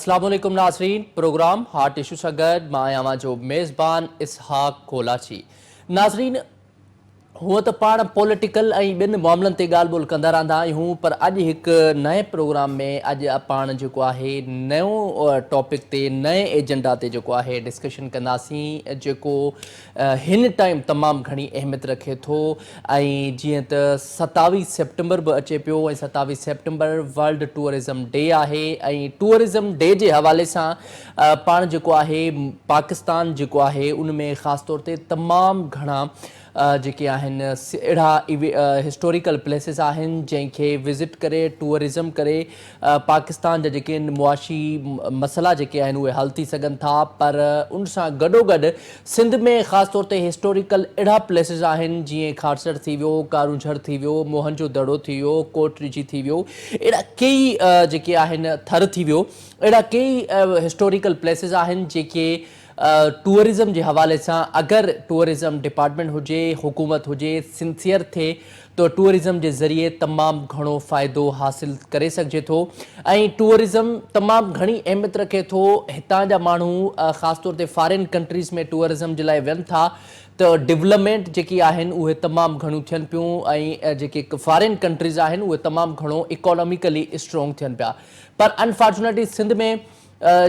اسلام عليڪم ناظرين پروگرام هاٽ اشو سان گڏ مان آهيان اوهان جو ميزبان اسحاق ڪولاچي. ناظرين هونء ته پاڻ پوليٽيڪل ۽ ٻين معاملن تي ڳالهه ٻولهه ڪندا رهندا آهيون پر اڄ هڪ نئين پروگرام ۾ اڄ پاڻ جيڪو آهي نيون ٽاپڪ تي نئين ايجنڊا تي جيڪو آهي ڊسڪشن ڪنداسين جيڪو هن ٽائيم تمام گهڻي اهميت رکي ٿو ۽ جيئن ته 27 سيپٽمبر به اچي پيو ۽ 27 سيپٽمبر ورلڊ ٽوئرزم ڊي آهي ۽ ٽوئرزم ڊي جي حوالي سان پاڻ جيڪو آهي پاڪستان جيڪو آهي ان ۾ خاص طور تي تمام گهڻا جيڪي آهن اهڙا هسٽوريڪل پليسز آهن جنهن کي وزٽ ڪري ٽوئرزم ڪري پاڪستان جا جيڪي معاشي مسئلا جيڪي آهن اهي حل ٿي سگهن ٿا پر ان سان گڏو گڏ سنڌ ۾ خاص طور تي هسٽوريڪل اهڙا پليسز آهن جيئن کارسر ٿي ويو ڪارونجهر ٿي ويو موهن جو دڙو ٿي ويو ڪوٽ ڏجي ٿي ويو اهڙا ڪيئي جيڪي آهن ٿر ٿي ويو اهڙا ڪيئي هسٽوريڪل پليسز آهن جيڪي ٽوئرزم جي حوالي سان اگر ٽوئرزم ڊپارٽمينٽ هجي حڪومت هجي سنسيئر ٿئي ته ٽوئرزم جي ذريعي تمام گهڻو فائدو حاصل ڪري سگهجي ٿو ۽ ٽوئرزم تمام گهڻي اهميت رکي ٿو هتان جا ماڻهو خاص طور تي فارين ڪنٽريز ۾ ٽوئرزم جي لاء وين ٿا ته ڊولپمينٽ جيڪي آهن اهي تمام گهڻيون ٿين پيون ۽ جيڪي فارين ڪنٽريز آهن اهي تمام گهڻو اڪاناميڪلي اسٽرانگ ٿين پيا پر انفارچونيٽلي سنڌ ۾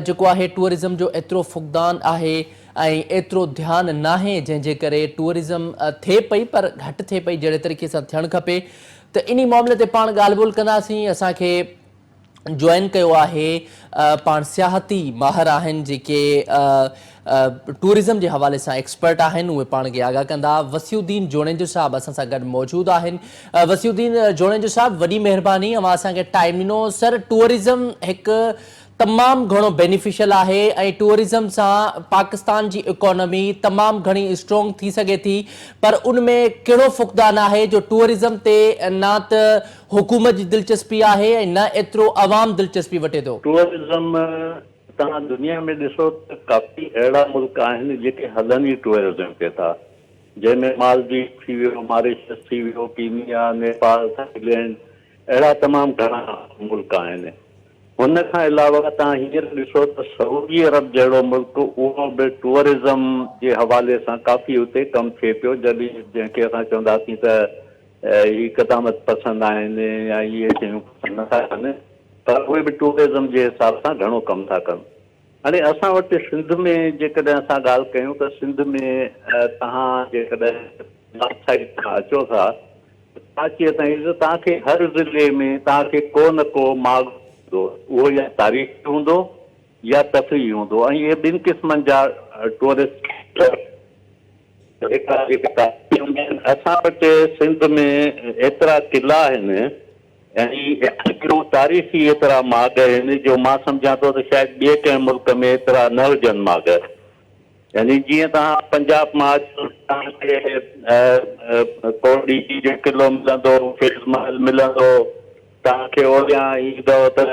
جيڪو آهي ٽوئرزم جو ايترو فقدان آهي ۽ ايترو ڌيان ناهي جنهن جي ڪري ٽوئرزم ٿئي پئي پر گهٽ ٿئي پئي جهڙي طريقي سان ٿيڻ کپي ته انهي معاملي تي پاڻ ڳالهه ٻولهه ڪنداسين اسان کي جوائن ڪيو آهي پاڻ سياحتي ماهر آهن جيڪي ٽوئرزم جي حوالي سان ايڪسپرٽ آهن اهي پاڻ کي آگاهه ڪندا. وسيع الدين جوڻيجو صاحب اسان سان گڏ موجود آهن. وسيع الدين جوڻيجو صاحب وڏي مهرباني اوهان اسان کي ٽائيم ڏنو. سر ٽوئرزم هڪ تمام گهڻو بينيفيشل آهي ۽ ٽوئرزم سان پاڪستان جي اڪانومي تمام گهڻي اسٽرانگ ٿي سگهي ٿي پر ان ۾ ڪهڙو فقدان آهي جو ٽوئرزم تي نه ته حڪومت جي دلچسپي آهي ۽ نه ايترو عوام دلچسپي وٺي ٿو. ٽوئرزم توهان دنيا ۾ ڏسو ته ڪافي اهڙا ملڪ آهن جيڪي هلن ئي ٽوئرزم تي ٿا جنهن ۾ مالديپ ٿي ويو، ماريشس ٿي ويو، ڪينيا، نيپال، ٿائيلينڊ اهڙا تمام گهڻا ملڪ آهن. هن کان علاوه توهان هينئر ڏسو ته سعودي عرب جهڙو ملڪ اهو به ٽوئرزم جي حوالي سان ڪافي اتي ڪم ٿئي پيو جڏهن جنهن کي اسان چونداسين ته هي قدامت پسند آهن يا اهي شيون پسند نٿا ڪن پر اهي به ٽوئرزم جي حساب سان گهڻو ڪم ٿا ڪن. هاڻي اسان وٽ سنڌ ۾ جيڪڏهن اسان ڳالهه ڪيون ته سنڌ ۾ توهان جيڪڏهن نارٿ سائيڊ کان اچو ٿا ته ڪراچيء تائين ته توهان کي هر ضلعي ۾ توهان کي ڪو نه ڪو ماڳ ملندو اهو يا تاريخي هوندو يا تفريحي هوندو ۽ اهي ٻن قسمن جا ٽوئرسٽ هڪڙا جيڪي تاريخي هوندا آهن اسان وٽ سنڌ ۾ ايترا قلعا آهن ۽ ايترو تاريخي ايترا ماڳ آهن جو مان سمجهان ٿو ته شايد ٻئي ڪنهن ملڪ ۾ ايترا نه هجن ماڳ يعني جيئن توهان پنجاب مان اچو توهان کي ڪوٽ ڏيجي جو قلعو ملندو فيض محل ملندو توهان کي اوريان ايندو ته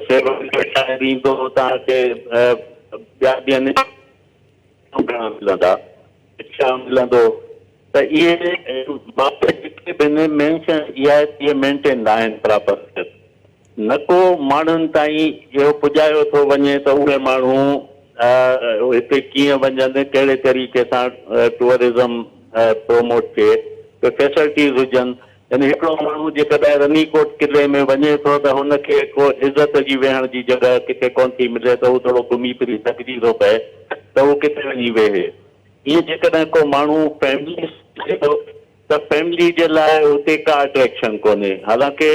سيوهڻ جو شايد ايندو توهان کي ٻيا ٻين گهڻا ملندا، رڪشا ملندو ته اهي باقي جيڪي به آهن مين شيء اها آهي ته اهي مينٽين نه آهن پراپر نه ڪو ماڻهن تائين اهو پڄايو ٿو وڃي ته اهي ماڻهو هتي ڪيئن وڃن ڪهڙي طريقي سان ٽوئرزم پروموٽ ٿئي ته فيسلٽيز هجن يعني هڪڙو ماڻهو جيڪڏهن رني ڪوٽ قلعي ۾ وڃي ٿو ته هن کي ڪو عزت جي ويهڻ جي جڳهه ڪٿي ڪونه ٿي ملي ته هو ٿورو گهمي ڦري ٿڪجي ٿو پئي ته هو ڪٿي وڃي ويهي. ائين جيڪڏهن ڪو ماڻهو فيملي سان وڃي ٿو ته فيملي جي لاء هتي ڪا اٽريڪشن ڪونهي. حالانڪه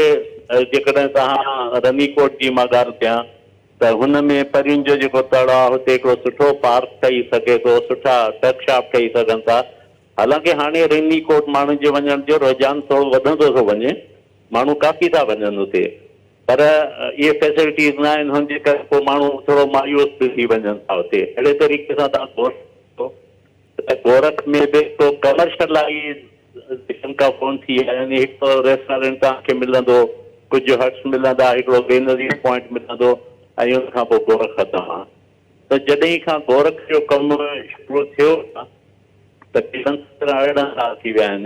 جيڪڏهن توهان رني ڪوٽ جي مان ڳالهه ڪيان ته هن ۾ پرين جو جيڪو تڙ آهي هتي هڪڙو سٺو پارڪ ٺهي سگهي ٿو، سٺا ٽڪ شاپ ٺهي سگهن ٿا. حالانڪه هاڻي رني ڪوٽ ماڻهن جي وڃڻ جو رجحان ٿورو وڌندو ٿو وڃي، ماڻهو ڪافي ٿا وڃن اتي پر اهي فيسلٽيز نه آهن هن جي ڪري پوء ماڻهو ٿورو مايوس به ٿي وڃن ٿا اتي. اهڙي طريقي سان توهان گورک ڏسو ته گورک ۾ به هڪ ڪمرشلائيزيشن ڪا ڪونه ٿي آهي يعني هڪ ريسٽارنٽ توهان کي ملندو، ڪجهه هٽس ملندا، هڪڙو بينظير پوائنٽ ملندو ۽ ان کان پوء گورک ختم آهي. ته جڏهن کان گورک جو ڪم شروع ٿيو آهي تقريبن 17 18 سال ٿي ويا آهن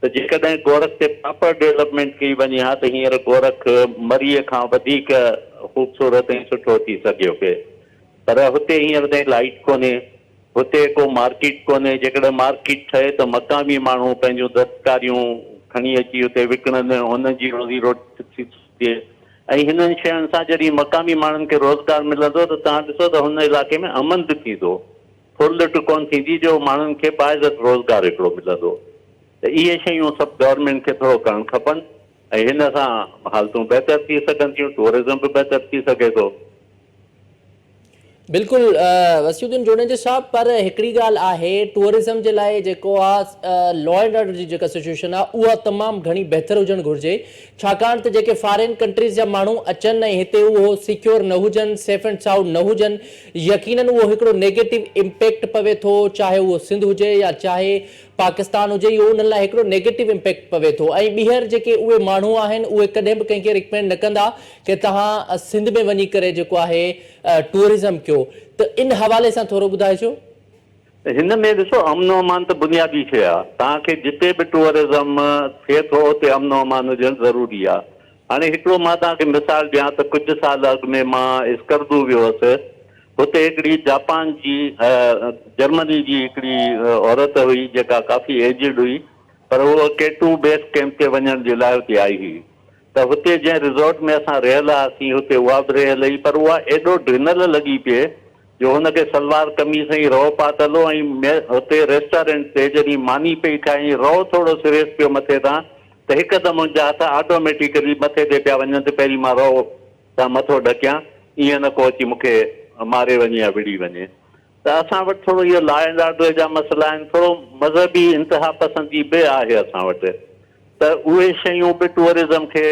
ته جيڪڏهن گورک تي پراپر ڊولپمينٽ ڪئي وڃي ها ته هينئر گورک مريء کان وڌيڪ خوبصورت ۽ سٺو ٿي سگهيو پئي پر هتي هينئر تائين لائيٽ ڪونهي، هتي ڪو مارڪيٽ ڪونهي، جيڪڏهن مارڪيٽ ٺهي ته مقامي ماڻهو پنهنجون دستڪاريون کڻي اچي اتي وڪڻن، هنن جي روزي روٽي ٿي سگهي ۽ هنن شين سان جڏهن مقامي ماڻهن کي روزگار ملندو ته توهان ڏسو ته هن علائقي ۾ امن به ٿيندو، ڦرلٽ ڪونه ٿيندي جو ماڻهن کي باعزت روزگار هڪڙو ملندو ته اهي شيون سڀ گورنمينٽ کي ٿورو ڪرڻ کپن ۽ هن سان حالتون بهتر ٿي سگهن ٿيون، ٽوئرزم به بهتر ٿي سگهي ٿو. بلڪل وسيع الدين جوڻيجو صاحب پر هڪڙي ڳالهه آهي ٽوئرزم جي لاء جيڪو آ لا اينڊ آرڊر جي جيڪا سچوئيشن آ اها تمام گهڻي بهتر هجڻ گهرجي ڇاڪاڻ ته جيڪي فارين ڪنٽريز جا ماڻهو اچن ۽ هتي اهو سيڪيور نه هجن سيف اينڊ سائونڊ نه هجن يقينن اهو هڪڙو نيگيٽو امپيڪٽ پوي ٿو چاهي اهو سنڌ هجي يا چاهي پاڪستان هجي اهو انهن لاء هڪڙو نيگيٽو امپيڪٽ پوي ٿو ۽ ٻيهر جيڪي اهي ماڻهو آهن اهي ڪڏهن به ڪنهن کي ريڪمينڊ نه ڪندا ڪي توهان سنڌ ۾ وڃي ڪري جيڪو آهي ٽوئرزم ڪيو ته ان حوالي سان ٿورو ٻڌائجو. هن ۾ ڏسو امن و امان ته بنيادي شيء آ توهان کي جتي به ٽوئرزم ٿئي ٿو اتي امن و امان هجڻ ضروري آ هاڻي هڪڙو مان توهان کي مثال ڏيان ته ڪجهه سال اڳ ۾ مان اسڪردو ويو هوس هتي هڪڙي جاپان جي جرمني جي هڪڙي عورت هئي جيڪا ڪافي ايجڊ هئي پر هوء ڪي ٽو بيس ڪيمپ تي وڃڻ جي لاء هتي آئي هئي ته هتي جنهن ريزورٽ ۾ اسان رهيل هئاسين هتي اها به رهيل هئي پر اها ايڏو ڊنل لڳي پئي جو هن کي سلوار قميص ۽ رئو پاتل هو ۽ هتي ريسٽارنٽ تي جڏهن ماني پئي کائي ۽ رئو ٿورو سريس پيو مٿي تان ته هڪدم هن جا هٿ آٽوميٽيڪلي مٿي تي پيا وڃن ته پهرين مان رئو سان مٿو ڍڪيان ايئن نه ڪو اچي مون کي ماري وڃي يا وڙهي وڃي ته اسان وٽ ٿورو اهو لا اينڊ آرڊر جا مسئلا آهن ٿورو مذهبي انتها پسندي به آهي اسان وٽ ته اهي شيون به ٽوئرزم کي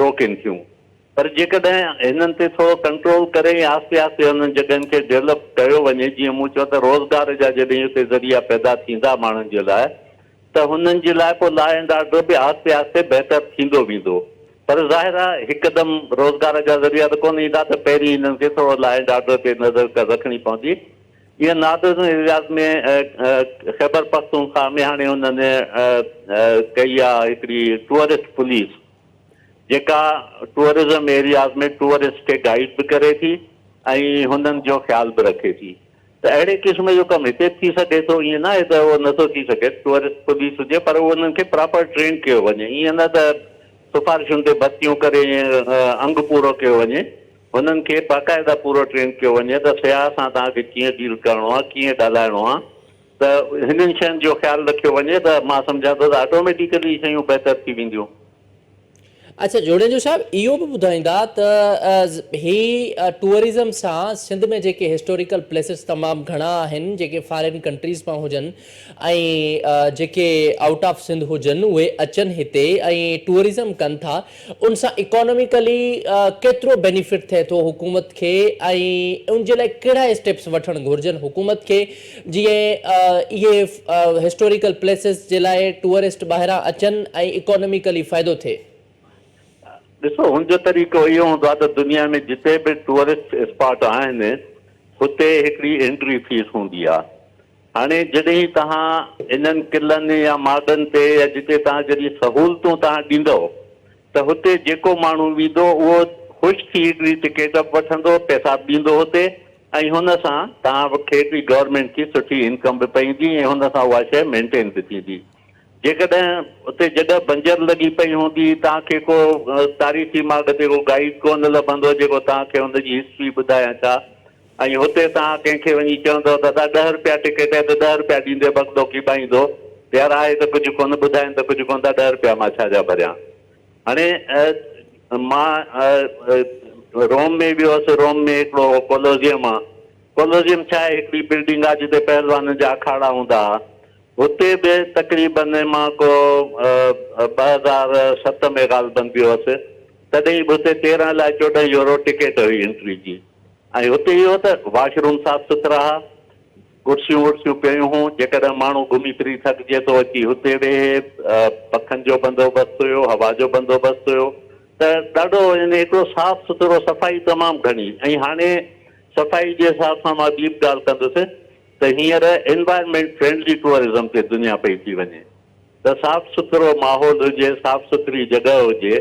روڪين ٿيون پر جيڪڏهن هنن تي ٿورو ڪنٽرول ڪري ۽ آهستي آهستي هنن جڳهين کي ڊولپ ڪيو وڃي جيئن مون چيو ته روزگار جا جڏهن اتي ذريعا پيدا ٿيندا ماڻهن جي لاء ته هنن جي لاء پوء لا اينڊ آرڊر به آهستي آهستي بهتر ٿيندو ويندو پر ظاهر آهي هڪدم روزگار جا ذريعا ته ڪونه ايندا ته پهرين هنن کي ٿورو لا اينڊ آرڊر تي نظر رکڻي پوندي ايئن ناردرن ايرياز ۾ خيبر پختونخواهه ۾ هاڻي انهن ڪئي آ هڪڙي ٽوئرسٽ پوليس جيڪا ٽوئرزم ايرياز ۾ ٽوئرسٽ کي گائيڊ به ڪري ٿي ۽ هنن جو خيال به رکي ٿي ته اهڙي قسم جو ڪم هتي به ٿي سگهي ٿو ائين ناهي ته اهو نٿو ٿي سگهي ٽوئرسٽ پوليس هجي پر اهو انهن کي پراپر ٽرين ڪيو وڃي ائين نه ته سفارشن تي ڀرتيون ڪري انگ پورو ڪيو وڃي هنن کي باقاعده پورو ٽرين ڪيو وڃي ته سياح سان توهان کي ڪيئن ڊيل ڪرڻو آهي، ڪيئن ڳالهائڻو آهي ته هنن شين جو خيال رکيو وڃي ته مان سمجهان ٿو ته آٽوميٽيڪلي هي شيون بهتر ٿي وينديون. اڇا جوڻيجو صاحب اهو به ٻڌائيندا ته هي ٽوئرزم سان سنڌ ۾ جيڪي هسٽوريڪل پليسز تمام گهڻا آهن جيڪي فارين ڪنٽريز مان هجن ۽ جيڪي آئوٽ آف سنڌ هجن اهي اچن هتي ۽ ٽوئرزم ڪن ٿا ان سان اڪانوميڪلي ڪيترو بينيفٽ ٿئي ٿو حڪومت کي ۽ ان جي لاء ڪهڙا اسٽيپس وٺڻ گهرجن حڪومت کي جيئن اهي هسٽوريڪل پليسز جي لاء ٽوئرسٽ ٻاهران اچن ۽ اڪانوميڪلي فائدو ٿئي. ڏسو هن جو طريقو اهو هوندو آهي ته دنيا ۾ جتي به ٽوئرسٽ اسپاٽ آهن هتي هڪڙي انٽري فيس هوندي آهي هاڻي جڏهن توهان انهن قلعن يا ماڳن تي يا جتي توهان جڏهن سهولتون توهان ڏيندؤ ته هتي جيڪو ماڻهو ويندو اهو خوش ٿي هڪڙي ٽڪيٽ به وٺندو، پئسا به ڏيندو هتي ۽ هن سان توهان کي هڪڙي گورنمينٽ کي سٺي انڪم به پئيندي ۽ هن سان اها شيء مينٽين به ٿيندي. جيڪڏهن اتي جڳهه بنجر لڳي پئي هوندي، توهان کي ڪو تاريخي ماڳ تي ڪو گائيڊ ڪونه لڀندو جيڪو توهان کي هن جي هسٽري ٻڌائي يا ڇا، ۽ هتي توهان ڪنهن کي وڃي چوندؤ ته ادا ڏهه رپيا ٽڪيٽ آهي ته ڏهه رپيا ڏيندي بڪ ڏوڪي ٻائيندو ته يار آهي ته ڪجهه ڪونه ٻڌائين ته ڪجهه ڪونه ٿا ڏهه رپيا مان ڇا جا ڀريان. هاڻي مان روم ۾ ويو هوس روم ۾ هڪڙو ڪولوزيم آ ڪولوزيم ڇا آهي هڪڙي بلڊنگ آ جتي پهلوانن جا اکاڙا هوندا ها هتي به تقريبن مان ڪو 2007 ۾ غالبن ويو هوس تڏهن به هتي 13 لاء 14 يورو ٽڪيٽ هئي انٽري جي. ۽ هتي اهو ته واش روم صاف سٿرا ها، ڪرسيون ورسيون پيون هون، جيڪڏهن ماڻهو گهمي ڦري ٿڪجي ٿو اچي هتي ويهي، پکن جو بندوبست هيو، هوا جو بندوبست هيو ته ڏاڍو يعني هڪڙو صاف سٿرو صفائي تمام گهڻي ۽ هاڻي صفائي جي حساب سان مان ٻي به ڳالهه ڪندس ته هينئر انوائرمينٽ فرينڊلي ٽوئرزم تي دنيا پئي ٿي وڃي. ته صاف سٿرو ماحول هجي، صاف سٿري جڳهه هجي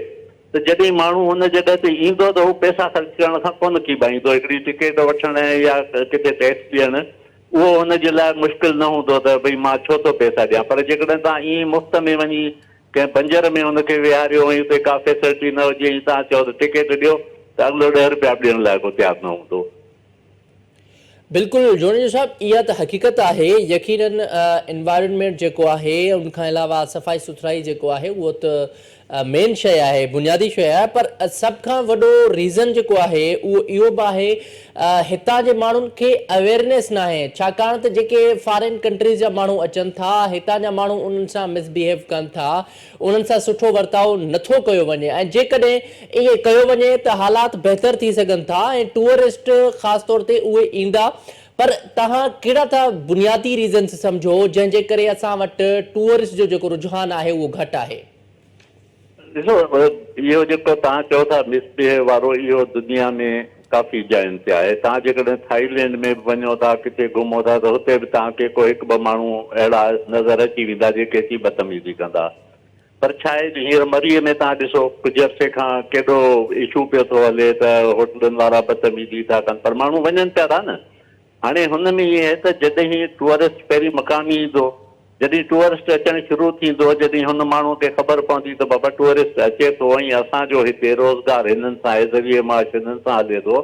ته جڏهن ماڻهو ان جڳهه تي ايندو ته هو پئسا خرچ ڪرڻ کان ڪونه ڪيٻائيندو، هڪڙي ٽڪيٽ وٺڻ يا ڪٿي ٽيڪس ڏيڻ اهو هن جي لاء مشڪل نه هوندو ته ڀئي مان ڇو ٿو پئسا ڏيان پر جيڪڏهن توهان ائين ئي مفت ۾ وڃي ڪنهن بنجر ۾ هن کي ويهاريو ۽ اتي ڪا فيسلٽي نه هجي ۽ توهان چئو ته ٽڪيٽ ڏيو ته اڳلو ڏهه رپيا به ڏيڻ لاء ڪو تيار نه هوندو. بلڪل جوڻيجو صاحب اها ته حقيقت آهي يقينن انوائرنمينٽ جيڪو آهي ان کان علاوه صفائي سٿرائي جيڪو آهي اهو ته مين شيء آهي بنيادي شيء آهي پر سڀ کان وڏو ريزن جيڪو آهي اهو اهو به آهي هتان جي ماڻهن کي اويرنيس ناهي ڇاڪاڻ ته جيڪي فارين ڪنٽريز جا ماڻهو اچن ٿا هتان جا ماڻهو انهن سان مس بيهيو ڪن ٿا انهن سان سٺو ورتاء نٿو ڪيو وڃي ۽ جيڪڏهن ائين ڪيو وڃي ته حالات بهتر ٿي سگهن ٿا ۽ ٽوئرسٽ خاص طور تي اهي ايندا پر توهان ڪهڙا ٿا بنيادي ريزنس سمجهو جنهن جي ڪري اسان وٽ ٽوئرسٽ جو جيڪو رجحان آهي اهو گهٽ آهي. ڏسو اهو جيڪو توهان چئو ٿا مس بيهيو وارو اهو دنيا ۾ ڪافي جاين تي آهي توهان جيڪڏهن ٿائيلينڊ ۾ به وڃو ٿا ڪٿي گهمو ٿا ته هتي به توهان کي ڪو هڪ ٻه ماڻهو اهڙا نظر اچي ويندا جيڪي اچي بدتميزي ڪندا پر ڇا آهي جو هينئر مريء ۾ توهان ڏسو ڪجهه عرصي کان ڪيڏو اشو پيو ٿو هلي ته هوٽلن وارا بدتميزي ٿا ڪن پر ماڻهو وڃن پيا ٿا نه هاڻي هن ۾ ائين آهي ته جڏهن ٽوئرسٽ پهرين مقامي ايندو، جڏهن ٽوئرسٽ اچڻ شروع ٿيندو، جڏهن هن ماڻهوء کي خبر پوندي ته بابا ٽوئرسٽ اچي ٿو ۽ اسان جو هتي روزگار هنن سان آهي، ذريعه معاش هنن سان هلي ٿو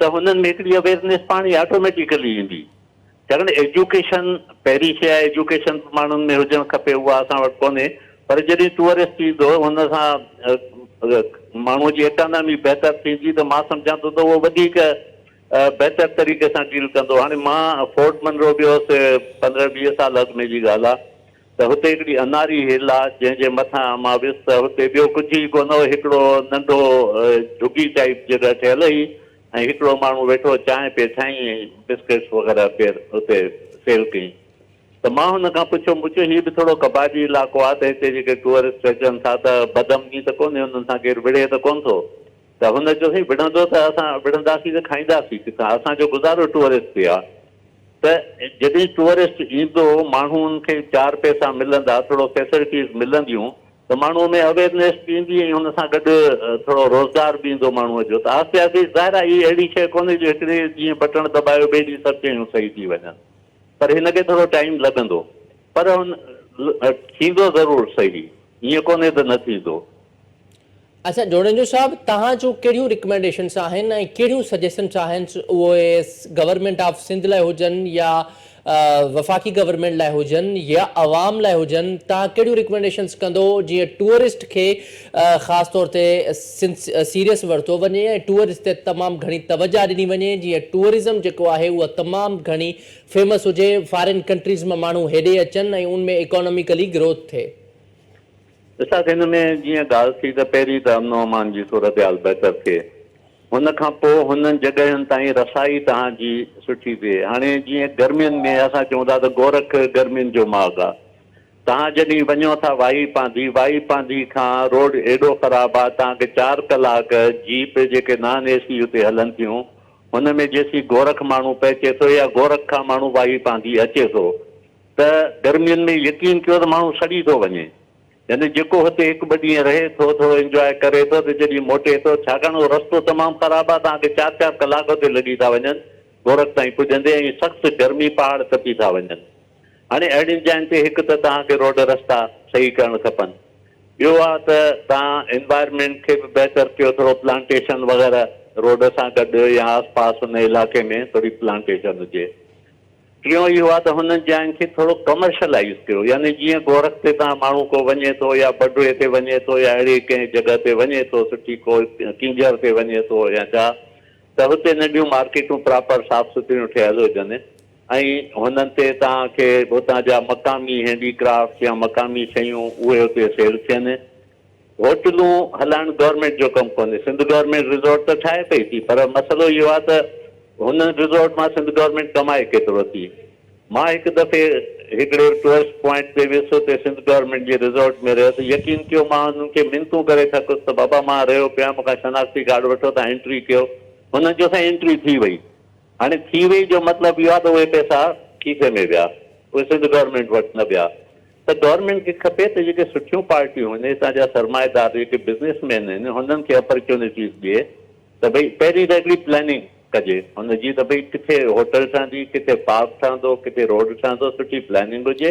ته هنن ۾ هڪڙي اويرنيس پاڻ ئي آٽوميٽيڪلي ايندي. ڇاڪاڻ ايجوڪيشن پهرين شيء آهي، ايجوڪيشن به ماڻهن ۾ هجڻ کپي، اها اسان وٽ ڪونهي پر جڏهن ٽوئرسٽ ايندو هن سان ماڻهوء جي ايڪانامي بهتر ٿيندي ته مان سمجهان ٿو ته اهو وڌيڪ بهتر طريقي سان ڊيل ڪندو. هاڻي مان فورٽ منرو ويو هوس 15 20 سال اڳ ۾ جي ڳالهه آ ته هتي هڪڙي اناري هل آ جنهن جي مٿان مان ويس ته هتي ٻيو ڪجهه ئي ڪونه هو هڪڙو ننڍو جهڳي ٽائيپ جڳهه ٺهيل هئي ۽ هڪڙو ماڻهو ويٺو چانهه پئي ٺاهين ۽ بسڪٽس وغيره پئي اتي سيل ڪيائين ته مان هن کان پڇيو مون چيو هي به ٿورو قبائلي علائقو آ ته هتي جيڪي ٽوئرسٽ اچن ٿا ته بدامني ته ڪونهي انهن سان ڪير وڙهي ته ڪونه ٿو ته هن چيو سائين وڙهندو ته اسان وڙهنداسين ته کائينداسين ڪٿان اسان جو گذارو ٽوئرسٽ تي آ ته جڏهن ٽوئرسٽ ايندو ماڻهن کي چار پئسا ملندا ٿورو فيسلٽيز ملنديون ته ماڻهو ۾ اويرنيس به ايندي ۽ هن سان گڏ ٿورو روزگار به ايندو ماڻهو جو ته آهستي آهستي ظاهر آ هي اهڙي شيء ڪونهي جو هڪڙي ڏينهن بٽڻ دٻايو ٻئي ڏينهن سڀ شيون صحيح ٿي وڃن پر هن کي ٿورو ٽائيم لڳندو پر هن ٿيندو ضرور صحيح ائين ڪونهي ته نه ٿيندو. اڇا جوڻيجو صاحب توهان جون ڪهڙيون ريڪمينڊيشنس آهن ۽ ڪهڙيون سجيشنس آهن اهي گورنمينٽ آف سنڌ لاء هجن يا وفاقي گورنمينٽ لاء هجن يا عوام لاء هجن توهان ڪهڙيون ريڪمينڊيشنس ڪندو جيئن ٽوئرسٽ کي خاص طور تي سيريس ورتو وڃي ۽ ٽوئرسٽ تي تمام گهڻي توجه ڏني وڃي جيئن ٽوئرزم جيڪو آهي اها تمام گهڻي فيمس هجي فارين ڪنٽريز مان ماڻهو هيڏي اچن ۽ ان ۾ اڪاناميڪلي گروٿ ٿئي. اسحاق هن ۾ جيئن ڳالهه ٿي ته پهرين ته امن و امان جي صورتحال بهتر ٿئي هن کان پوء هنن جڳهين تائين رسائي توهان جي سٺي ٿئي هاڻي جيئن گرمين ۾ اسان چئون ٿا ته گورک گرمين جو ماڳ آ توهان جڏهن وڃو ٿا واهي پانڌي واهي پانڌي کان روڊ ايڏو خراب آ توهان کي چار ڪلاڪ جيپ جيڪي نان اي سي اتي هلن ٿيون هن ۾ جيسين گورک ماڻهو پهچي ٿو يا گورک کان ماڻهو واهي پانڌي اچي ٿو ته گرمين ۾ يقين ڪيو ته ماڻهو سڙي ٿو وڃي. يعني جيڪو هتي هڪ ٻه ڏينهن رهي ٿو، ٿورو انجواء ڪري ٿو ته جڏهن موٽي ٿو، ڇاڪاڻ اهو رستو تمام خراب آهي، توهان کي چار چار ڪلاڪ اتي لڳي ٿا وڃن گورک تائين پڄندي ۽ سخت گرمي پهاڙ تپي ٿا وڃن. هاڻي اهڙين جاين تي هڪ ته توهان کي روڊ رستا صحيح ڪرڻ کپن، ٻيو آهي ته توهان انوائرمينٽ کي به بهتر ڪيو، ٿورو پلانٽيشن وغيره روڊ سان گڏ يا آس پاس ان علائقي ۾ ٿوري پلانٽيشن هجي. ٽيون اهو آهي ته هنن جاين کي ٿورو ڪمرشلائيز ڪيو يعني جيئن گورک تي تان ماڻهو ڪو وڃي ٿو يا بڊوئي تي وڃي ٿو يا اهڙي ڪنهن جڳهه تي وڃي ٿو سٺي ڪو ڪينجهر تي وڃي ٿو يا ڇا ته هتي ننڍيون مارڪيٽون پراپر صاف سٿريون ٺهيل هجن ۽ هنن تي توهان کي هتان جا مقامي هينڊي ڪرافٽس يا مقامي شيون اهي اتي سيل ٿين. هوٽلون هلائڻ گورنمينٽ جو ڪم ڪونهي، سنڌ گورنمينٽ ريزورٽ ته ٺاهي پئي ٿي پر مسئلو اهو آهي ته هن ريزورٽ مان سنڌ گورنمينٽ ڪمائي ڪيترو ٿي. مان هڪ دفعي هڪڙي ٽوئرسٽ پوائنٽ تي ويس اتي سنڌ گورنمينٽ جي ريزورٽ ۾ رهيس يقين ڪيو مان هنن کي منتون ڪري ٿڪس ته بابا مان رهيو پيو آهيان مون کان شناختي ڪارڊ وٺو تان انٽري ڪيو هنن چيو سائين انٽري ٿي وئي هاڻي ٿي وئي جو مطلب اهو آهي ته اهي پئسا کيسي ۾ ويا اهي سنڌ گورنمينٽ وٽ نه ويا. ته گورنمينٽ کي کپي ته جيڪي سٺيون پارٽيون آهن هتان جا سرمائيدار جيڪي بزنس مين آهن هنن کي اپرچونيٽيز ڏئي ته ڀئي پهرين ته هڪڙي پلاننگ ڪجي هن جي ته ڀئي ڪٿي هوٽل ٺهندي ڪٿي پارڪ ٺهندو ڪٿي روڊ ٺهندو سٺي پلاننگ هجي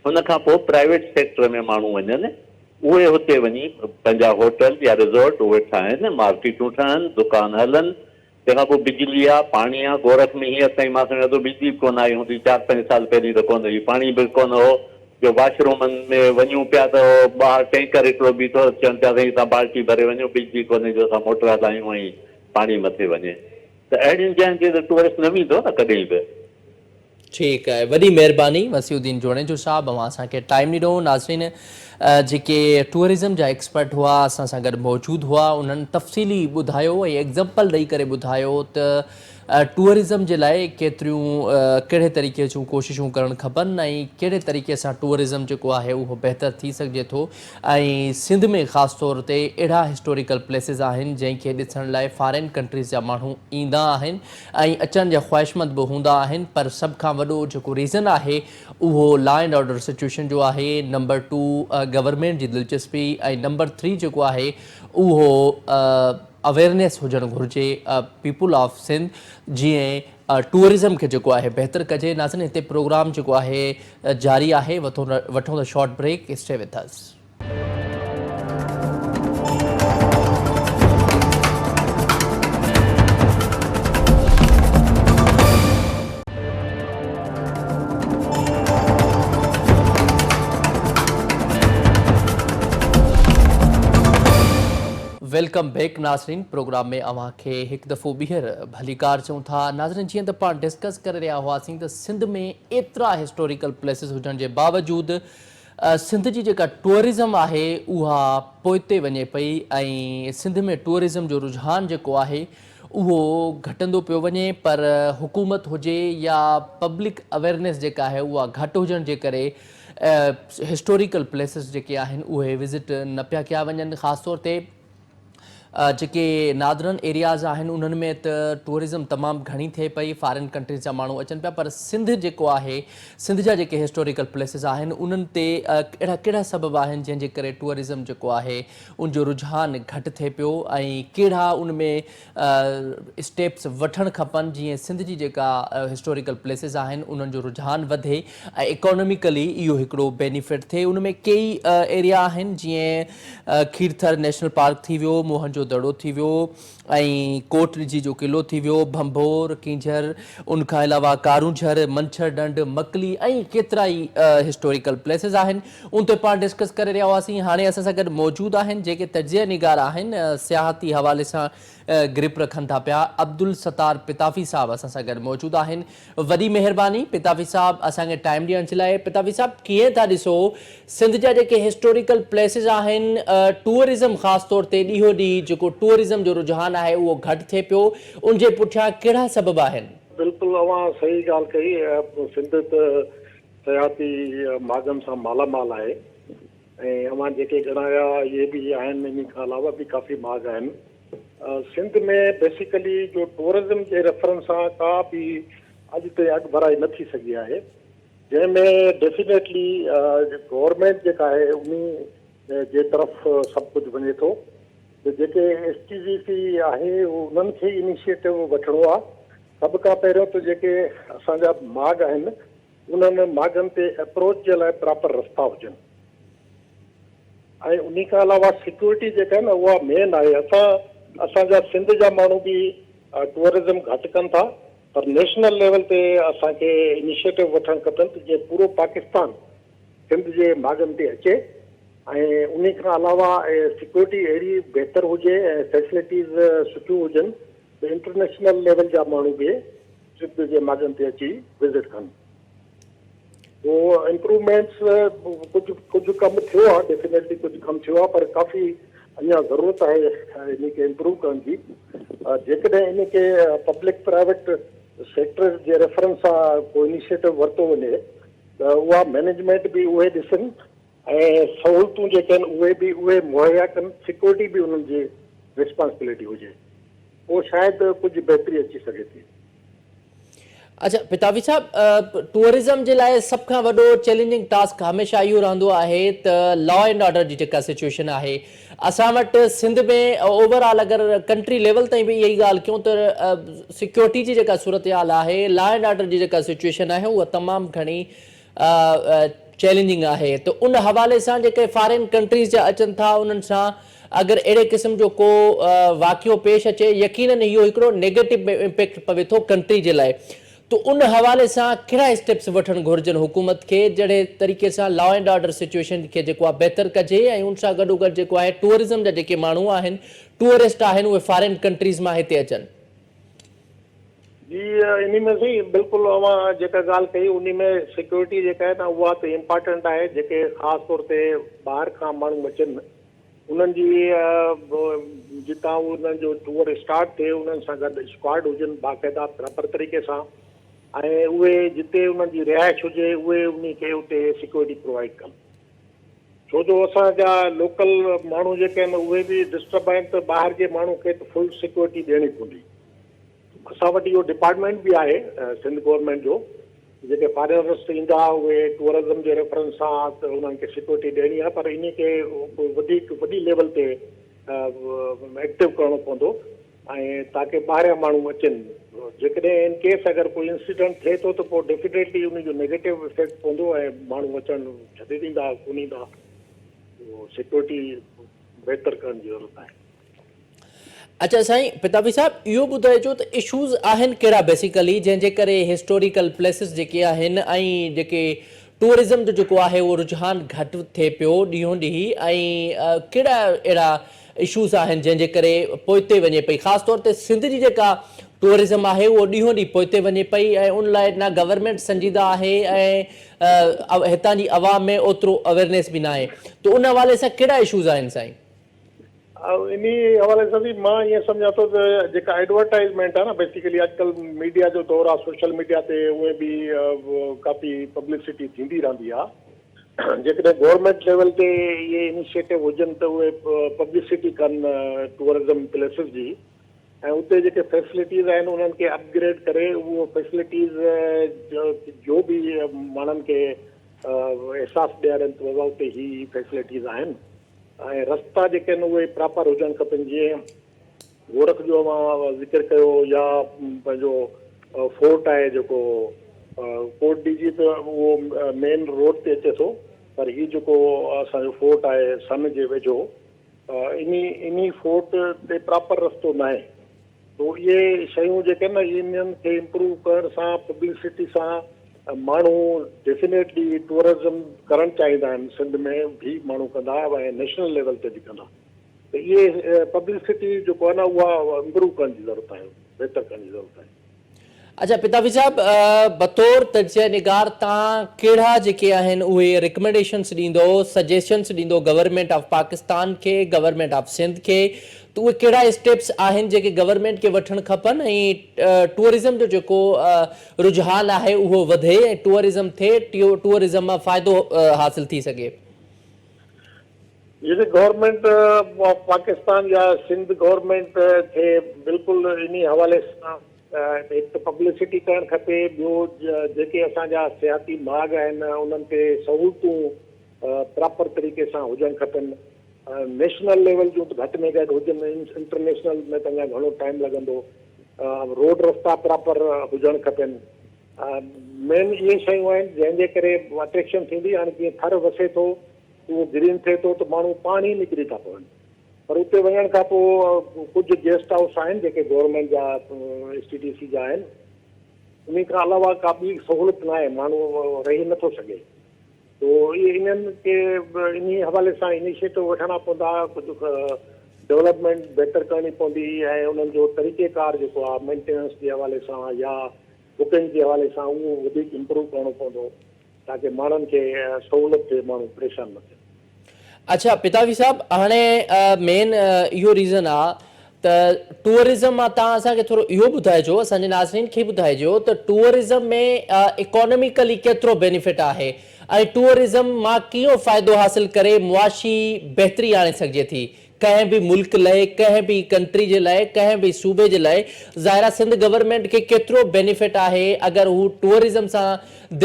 هن کان پوء پرائيويٽ سيڪٽر ۾ ماڻهو وڃن اهي هتي وڃي پنهنجا هوٽل يا ريزورٽ اهي ٺاهن مارڪيٽون ٺهن دڪان هلن تنهن کان پوء بجلي آ، پاڻي آ، گورک ۾ هينئر تائين مان سمجهان ٿو بجلي به ڪونه آئي هوندي، چار پنج سال پهرين ته ڪونه هئي، پاڻي به ڪونه هو جو واش رومن ۾ وڃون پيا ته ٻاهر ٽينڪر هڪڙو بيٺو هو، چون پيا سائين هتان بالٽي ڀري وڃو، بجلي ڪونهي جو اسان موٽر هلايون ۽ پاڻي مٿي وڃي ته اهڙين جاين تي ته ٽوئرسٽ نه ويندو نه ڪڏهن به. ٺيڪ آهي وڏي مهرباني وسيع الدين جوڻيجو صاحب اوهان اسان کي ٽائيم ڏنو ناظرين جيڪي ٽوئرزم جا ايڪسپرٽ هئا اسان سان گڏ موجود هئا انهن تفصيلي ٻڌايو ۽ ايگزامپل ڏئي ڪري ٻڌايو ته ٽوئرزم جي لاء ڪيتريون ڪهڙي طريقي جون ڪوششون ڪرڻ کپن ۽ ڪهڙي طريقي سان ٽوئرزم جيڪو آهي اهو بهتر ٿي سگهجي ٿو ۽ سنڌ ۾ خاص طور تي اهڙا هسٽوريڪل پليسز آهن جنهن کي ڏسڻ لاء فارين ڪنٽريز جا ماڻهو ايندا آهن ۽ اچڻ جا خواهشمند به هوندا آهن پر سڀ کان وڏو جيڪو ريزن آهي اهو لا اينڊ آرڊر سچوئيشن جو آهي نمبر ٽو گورنمينٽ جي دلچسپي ۽ نمبر ٿري جيڪو آهي اهو اويرنيس هجڻ گهرجي پيپل آف سنڌ جيئن ٽوئرزم کي جيڪو آهي بهتر ڪجي ناظرين هتي پروگرام جيڪو آهي جاري آهي وٺون ته short break stay with us. Welcome back ناظرين پروگرام ۾ اوهان کي هڪ دفعو ٻيهر ڀليڪار چئون ٿا ناظرين جيئن ته پاڻ ڊسڪس ڪري رهيا هئاسين ته سنڌ ۾ ايترا هسٽوريڪل پليسز هجڻ جي باوجود سنڌ جي جيڪا ٽوئرزم آهي اها پوئتي وڃي پئي ۽ سنڌ ۾ ٽوئرزم جو رجحان جيڪو آهي اهو گهٽندو پيو وڃي پر حڪومت هجي يا پبلڪ اويرنيس جيڪا آهي اها گهٽ هجڻ جي ڪري هسٽوريڪل پليسز جيڪي آهن اهي وزٽ نه پيا ڪيا وڃن خاص طور تي جيڪي نادرن ايرياز آهن انهن ۾ ته ٽوئرزم تمام گهڻي ٿئي پئي فارين ڪنٽريز جا ماڻهو اچن پيا پر سنڌ جيڪو آهي سنڌ جا جيڪي هسٽوريڪل پليسز آهن انهن تي اهڙا ڪهڙا سبب آهن جنهن جي ڪري ٽوئرزم جيڪو آهي ان جو رجحان گهٽ ٿئي پيو ۽ ڪهڙا ان ۾ اسٽيپس وٺڻ کپن جيئن سنڌ جي جيڪا هسٽوريڪل پليسز آهن انهن جو رجحان وڌي ۽ اڪانوميڪلي اهو هڪڙو بينيفٽ ٿئي ان ۾ ڪيئي ايريا آهن جيئن کيرٿر نيشنل پارڪ ٿي ويو، موهن جو دڙو ٿي ويو ۽ ڪوٽ ڏجي جو قلعو ٿي ويو، ڀنڀور، ڪينجهر، ان کان علاوه ڪارونجهر، منڇر ڍنڍ، مڪلي ۽ ڪيترائي هسٽوريڪل پليسز آهن ان تي پاڻ ڊسڪس ڪري رهيا هئاسين. هاڻي اسان سان گڏ موجود آهن جيڪي تجزيه نگار آهن سياحتي حوالي سان گرپ رکن ٿا پيا عبدالستار پتافي صاحب اسان سان گڏ موجود آهن. وڏي مهرباني پتافي صاحب اسان کي ٽائيم ڏيڻ جي لاء پتافي صاحب ڪيئن ٿا ڏسو سنڌ جا جيڪي هسٽوريڪل پليسز آهن ٽوئرزم خاص طور تي ڏينهون ڏينهن جيڪو ٽوئرزم جو رجحان آهي اهو گهٽ ٿئي پيو ان جي پٺيان ڪهڙا سبب آهن؟ بلڪل اوهان صحيح ڳالهه ڪئي سنڌ ته سياحتي ماڳن سان مالا مال آهي ۽ اوهان جيڪي ڳڻايا اهي به آهن انهي کان علاوه به ڪافي ماڳ آهن سنڌ ۾ بيسيڪلي جو ٽوئرزم جي ريفرنس سان ڪا به اڄ تائين اڳڀرائي نه ٿي سگهي آهي جنهن ۾ ڊيفينيٽلي گورنمينٽ جيڪا آهي انهي جي طرف سڀ ڪجهه وڃي ٿو ته جيڪي ايس ٽي جي سي آهي انهن کي انيشيٽو وٺڻو آهي سڀ کان پهريون ته جيڪي اسان جا ماڳ آهن انهن ماڳن تي اپروچ جي لاء پراپر رستا هجن ۽ انهي کان علاوه سيڪيورٽي جيڪا آهي نه اها مين آهي اسان اسان جا سنڌ جا ماڻهو به ٽوئرزم گهٽ ڪن ٿا پر نيشنل ليول تي اسان کي انيشيٽو وٺڻ کپن ته جيئن پورو پاڪستان سنڌ جي ماڳن تي اچي ۽ انهي کان علاوه سيڪيورٽي اهڙي بهتر هجي ۽ فيسلٽيز سٺيون هجن ته انٽرنيشنل ليول جا ماڻهو به سنڌ جي ماڳن تي اچي وزٽ ڪن. پوء امپروومينٽس ڪجهه ڪجهه ڪم ٿيو آهي ڊيفينيٽلي ڪجهه ڪم ٿيو آهي پر ڪافي اڃا ضرورت آهي انهي کي امپروو ڪرڻ جي جيڪڏهن انهي کي پبلڪ پرائيويٽ سيڪٽر جي ريفرنس سان ڪو انيشيٽو ورتو وڃي ته اها مئنيجمينٽ به اهي ڏسن ۽ سهولتون جيڪي آهن اهي به اهي مهيا ڪن سيڪيورٽي به انهن جي ريسپانسبلٽي هجي. پوء شايد ڪجهه بهتري اچي سگهي ٿي. اڇا پتافي صاحب ٽوئرزم جي لاء سڀ کان وڏو چئلينجنگ ٽاسڪ هميشه اهو رهندو آهي ته لا اينڊ آرڊر جي جيڪا سچويشن آهي اسان وٽ سنڌ ۾ اوور آل اگر ڪنٽري ليول تائين به اها ئي ڳالهه ڪيون ته سيڪيورٽي جي جيڪا صورتحال آهي لا اينڊ آرڊر جي جيڪا سچويشن آهي اها تمام گهڻي چئلينجنگ آهي ته ان حوالي سان جيڪي فارين ڪنٽريز جا اچن ٿا انهن سان اگر اهڙي قسم جو ڪو واقعو پيش اچي يقينن اهو هڪڙو نيگيٽو امپيڪٽ پوي ٿو ڪنٽري جي لاء ته ان حوالي سان ڪهڙا اسٽيپس وٺڻ گهرجن حڪومت کي جهڙي طريقي سان لا اينڊ آرڊر سچويشن کي جيڪو آهي بهتر ڪجي ۽ ان سان گڏو گڏ جيڪو آهي ٽوئرزم جا جيڪي ماڻهو آهن ٽوئرسٽ آهن اهي فارين ڪنٽريز مان هتي اچن. جي انهي ۾ سائين بلڪل اوهان جيڪا ڳالهه ڪئي انهي ۾ سيڪيورٽي جيڪا آهي نه اها ته امپارٽنٽ آهي جيڪي خاص طور تي ٻاهر کان ماڻهو اچن انهن جي جتان انهن جو ٽوئر اسٽارٽ ٿئي انهن سان گڏ اسڪواڊ هجن باقاعده پراپر طريقي سان ۽ اهي جتي انهن جي رهائش هجي اهي انهي کي اتي سيڪيورٽي پرووائيڊ ڪن ڇو جو اسان جا لوڪل ماڻهو جيڪي آهن اهي به ڊسٽرب آهن ته ٻاهر جي ماڻهو کي ته فل سيڪيورٽي ڏيڻي پوندي. اسان وٽ اهو ڊپارٽمينٽ به آهي سنڌ گورنمينٽ جو جيڪي فارينرس ايندا اهي ٽوئرزم جي ريفرنس سان ته انهن کي سيڪيورٽي ڏيڻي آهي پر انهي کي وڌيڪ وڏي ليول تي ايڪٽو ڪرڻو پوندو ۽ تاڪي ٻاهريان ماڻهو اچن جيڪڏهن ان ڪيس اگر ڪوئي انسيڊنٽ ٿئي ٿو ته پوء ڊيفينيٽلي ان جو نيگيٽو افيڪٽ پوندو ۽ ماڻهو اچڻ ڇڏي ڏيندا ڪونه ايندا سيڪيورٽي بهتر ڪرڻ جي ضرورت آهي. اچا سائين پتافي صاحب اهو ٻڌائجو ته اشوز آهن ڪهڙا بيسيڪلي جنهن جي ڪري هسٽوريڪل پليسز جيڪي آهن ۽ جيڪي ٽوئرزم جو جيڪو آهي اهو رجحان گهٽ ٿئي پيو ڏينهون ڏينهن ۽ ڪهڙا اهڙا اشوز آهن جنهن جي ڪري پوئتي وڃي پئي خاص طور تي سنڌ جي جيڪا ٽوئرزم آهي اهو ڏينهون ڏينهن پوئتي وڃي پئي ۽ ان لاء نه گورنمينٽ سنجيده آهي ۽ هتان جي عوام ۾ اوترو اويرنيس به ناهي ته ان حوالي سان ڪهڙا اشوز آهن سائين. انهي حوالي سان به مان ائين سمجهان ٿو ته جيڪا ايڊورٽائيزمينٽ آهي نه بيسيڪلي اڄڪلهه ميڊيا جو دور آهي سوشل ميڊيا تي اونئن به ڪافي پبلسٽي ٿيندي رهندي آهي جيڪڏهن گورنمينٽ ليول تي اهي انيشيٽو هجن ته اهي پبلسٽي ڪن ٽوئرزم پليسز جي ۽ اتي جيڪي فيسلٽيز آهن انهن کي اپ گريڊ ڪري اهو فيسلٽيز جو به ماڻهن کي احساس ڏيارين ته بابا اتي هي فيسلٽيز آهن ۽ رستا جيڪي آهن اهي پراپر هجڻ کپن جيئن گورک جو اوهان ذڪر ڪيو يا پنهنجو فورٽ آهي جيڪو ڪوٽ ڊيجي ته اهو مين روڊ تي اچي ٿو پر هي جيڪو اسان جو فورٽ آهي سن جي ويجهو انهي انهي فورٽ تي پراپر رستو ناهي تو اهي شيون جيڪي آهن نه انهن کي امپروو ڪرڻ سان پبلسٽي سان ماڻهو ڊيفينيٽلي ٽوئرزم ڪرڻ چاهيندا آهن سنڌ ۾ به ماڻهو ڪندا ۽ نيشنل ليول تي به ڪندا ته اهي پبلسٽي جيڪو آهي نه اها امپروو ڪرڻ جي ضرورت آهي بهتر ڪرڻ جي ضرورت آهي. اڇا پتافي صاحب بطور تجزيه نگار تان ڪهڙا جيڪي آهن اهي ريڪمينڊيشنس ڏيندو سجيشنس ڏيندو گورنمينٽ آف پاڪستان کي گورنمينٽ آف سنڌ کي ته اهي ڪهڙا اسٽيپس آهن جيڪي گورنمينٽ کي وٺڻ کپن ۽ ٽوئرزم جو جيڪو رجحان آهي اهو وڌي ۽ ٽوئرزم ٿئي ٽوئرزم مان فائدو حاصل ٿي سگهي. جي گورنمينٽ آف پاڪستان يا سنڌ گورنمينٽ کي بلڪل انهي حوالي سان هڪ ته پبلسٽي ڪرڻ کپي ٻيو جيڪي اسان جا سياحتي ماڳ آهن انهن تي سهولتون پراپر طريقي سان هجڻ کپن نيشنل ليول جون ته گهٽ ۾ گهٽ هجن انٽرنيشنل ۾ ته اڃا گهڻو ٽائيم لڳندو روڊ رستا پراپر هجڻ کپن مين اهي شيون آهن جنهن جي ڪري اٽريڪشن ٿيندي هاڻي جيئن ٿر وسي ٿو اهو گرين ٿئي ٿو ته ماڻهو پاڻ ئي نڪري ٿا پون پر اتي وڃڻ کان پوء ڪجهه گيسٽ هائوس آهن جيڪي گورنمينٽ جا ايس ٽي ڊي سي جا آهن انهي کان علاوه ڪا ٻي سهولت ناهي ماڻهو رهي نٿو سگهي تو اهي انهن کي به انهي حوالي سان انيشيٽو وٺڻا پوندا، ڪجهه ڊولپمينٽ بهتر ڪرڻي پوندي ۽ انهن جو طريقي ڪار جيڪو آهي مينٽيننس جي حوالي سان يا بڪنگ جي حوالي سان اهو وڌيڪ امپروو ڪرڻو پوندو تاڪه ماڻهن کي سهولت ٿئي ماڻهو پريشان نه ٿين. اڇا پتافي صاحب هاڻي مين اهو ريزن آ ته ٽوئرزم مان توهان اسان کي ٿورو اهو ٻڌائجو اسان جي ناظرين کي ٻڌائجو ته ٽوئرزم ۾ اڪانوميڪلي ڪيترو بينيفٽ آهي ۽ ٽوئرزم مان ڪيئن فائدو حاصل ڪري معاشي بهتري آڻي سگهجي ٿي ڪنهن به ملڪ لئه ڪنهن به ڪنٽري جي لئه ڪنهن به صوبي جي لئه ظاهر آهي سنڌ گورنمينٽ کي ڪيترو بينيفٽ آهي اگر هو ٽوئرزم سان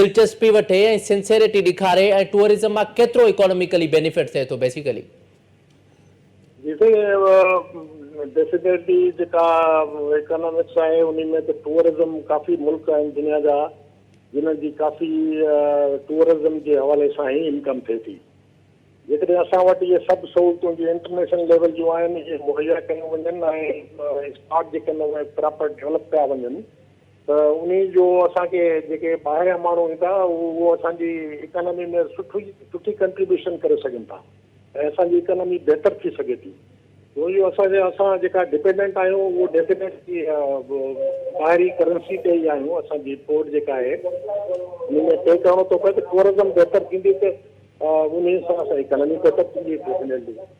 دلچسپي وٺي ۽ سنسيرٽي ڏيکاري ۽ ٽوئرزم مان ڪيترو اڪانوميڪلي بينيفٽ ٿئي ٿو بيسيڪلي. جي سائين ڊيفينيٽلي جيڪا اڪانامڪس آهي انهي ۾ ته ٽوئرزم ڪافي ملڪ آهن دنيا جا جنھن جي ڪافي ٽوئرزم جي حوالي سان ئي انڪم ٿئي ٿي. جيڪڏهن اسان وٽ اهي سڀ سهولتون جي انٽرنيشنل ليول جون آهن اهي مهيا ڪيون وڃن ۽ اسپاٽ جيڪي آهن اهي پراپر ڊولپ ڪيا وڃن ته انهي جو اسان کي جيڪي ٻاهريان ماڻهو ايندا اهو اسان جي اڪانامي ۾ سٺي سٺي ڪنٽريبيوشن ڪري سگهن ٿا ۽ اسان جي اڪانامي بهتر ٿي سگهي ٿي. ڇو جو اسان جي اسان جيڪا ڊپينڊنٽ آهيون اهو ڊيفينيٽلي ٻاهرين ڪرنسي تي ئي آهيون اسان جي امپورٽ جيڪا آهي ان ۾ پي ڪرڻو ٿو پئي ته ٽوئرزم بهتر ٿيندي ته انهي سان اسان جي اڪانامي بهتر ٿيندي ڊيفينيٽلي.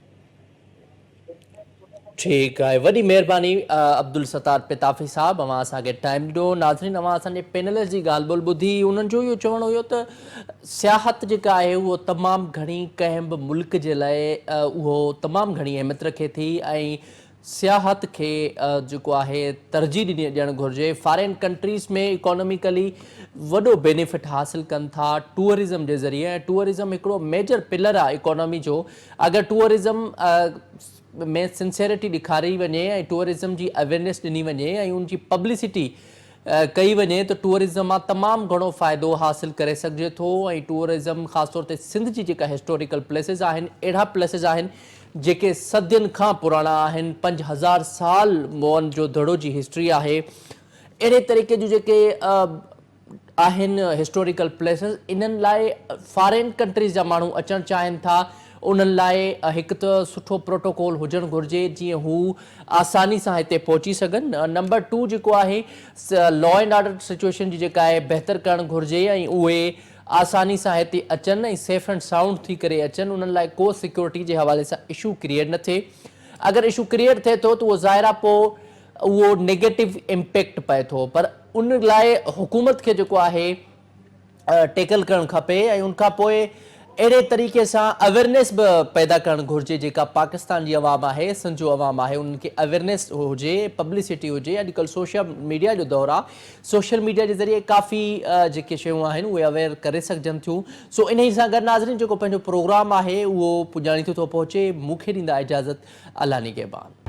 ٺيڪ آهي وڏي مهرباني عبدالستار پتافي صاحب اوهان اسان کي ٽائيم ڏنو ناظرين اوهان اسان جي پينلسٽ جي ڳالهه ٻولهه ٻڌي انهن جو اهو چوڻ هيو ته سياحت جيڪا آهي اهو تمام گهڻي ڪنهن به ملڪ جي لاء اهو تمام گهڻي اهميت رکي ٿي ۽ سياحت کي جيڪو آهي ترجيح ڏني ڏيڻ گهرجي فارين ڪنٽريز ۾ اڪانوميڪلي وڏو بينيفٽ حاصل ڪن ٿا ٽوئرزم جي ذريعي ۽ ٽوئرزم هڪڙو ميجر پلر آهي اڪانومي جو اگر ٽوئرزم ۾ سنسيرٽي ڏيکاري وڃي ۽ ٽوئرزم جي اويئرنيس ڏني وڃي ۽ ان جي پبلسٽي ڪئي وڃي ته ٽوئرزم مان تمام گهڻو فائدو حاصل ڪري سگهجي ٿو ۽ ٽوئرزم خاص طور تي سنڌ جي جيڪا هسٽوريڪل پليسز آهن اهڙا پليسز آهن جيڪي صدين کان پراڻا آهن 5000 سال موئن جو دڙو جي هسٽري آهي اهڙي طريقي جون جيڪي آهن هسٽوريڪل پليسز انهن لاء فارين ڪنٽريز جا ماڻهو اچڻ چاهين ٿا انهن لاء هڪ ته سٺو پروٽوڪول هجڻ گهرجي جيئن هو آساني سان هتي پهچي سگهن نمبر ٽو جيڪو آهي لا اينڊ آرڊر سچويشن جي جيڪا آهي بهتر ڪرڻ گهرجي ۽ اهي آساني سان هتي اچن ۽ سيف اينڊ سائونڊ ٿي ڪري اچن انهن لاء ڪو سيڪيورٽي جي حوالي سان اشو ڪريئيٽ نه ٿئي اگر اشو ڪريئيٽ ٿئي ٿو ته اهو ظاهر آهي پوء اهو نيگيٽو امپيڪٽ پئي ٿو پر ان لاء حڪومت کي جيڪو آهي ٽيڪل ڪرڻ کپي ۽ ان کان پوء اهڙي طريقي سان اويرنيس به پيدا ڪرڻ گهرجي جيڪا پاڪستان جي عوام آهي سنڌ جو عوام آهي انهن کي اويرنيس هجي پبلسٽي هجي اڄڪلهه سوشل ميڊيا جو دور آهي سوشل ميڊيا جي ذريعي ڪافي جيڪي شيون آهن اهي اويئر ڪري سگهجن ٿيون سو انهي سان گڏ ناظرين جيڪو پنهنجو پروگرام آهي اهو پڄاڻي ٿو پهچي مون کي ڏيندا اجازت الله نگهبان.